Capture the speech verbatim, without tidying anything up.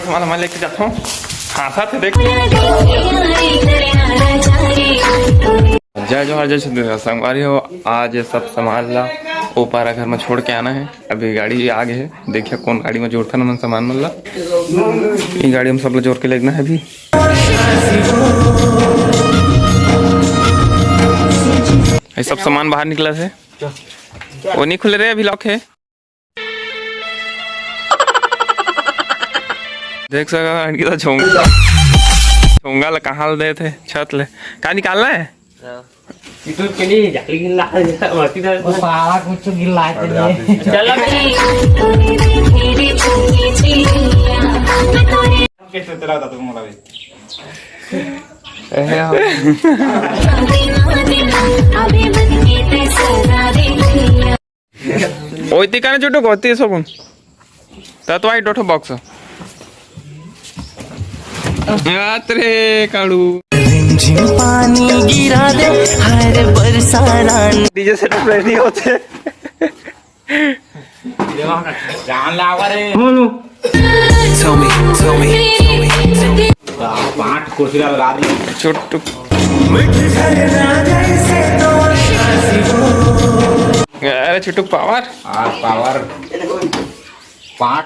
सामान, सामान लेके जाता हूँ। हाँ, साथ देख। जय जोहार, जय छत्तीसगढ़ संगवारी हो। आज सब सामान ला ओ पारा घर में छोड़ के आना है। अभी गाड़ी आ गए है, देखिए कौन गाड़ी में जोड़थन हमन सामान मन ला। ये गाड़ी में सब ला जोड़ के लेना है अभी। ये सब सामान बाहर निकला है, वो नहीं खुले रहे, अभी लॉक है। देख सका अंकिता झोंगा, झोंगा ला कहाँ ले देथे, छत ले। का निकालना है? इधर के लिए जाली गिल्ला, मस्ती ना। वो सारा कुछ गिल्ला के लिए। चल अबे। कैसे तेरा था तुम मोला भी? ओइती काने चुटुक, ओइती सोकुन। त तो आई डोठो बॉक्स। आत रे काड़ू। रिमझिम पानी गिरा दे, हर बरसा रानी। डीजे सेटअप रेडी होते। जान लावा रे। Tell me, tell me, tell me, tell me. पाँच कोसिरा लगा दी। चुटुक। अरे चुटुक पावर। हाँ, पावर। पाँच।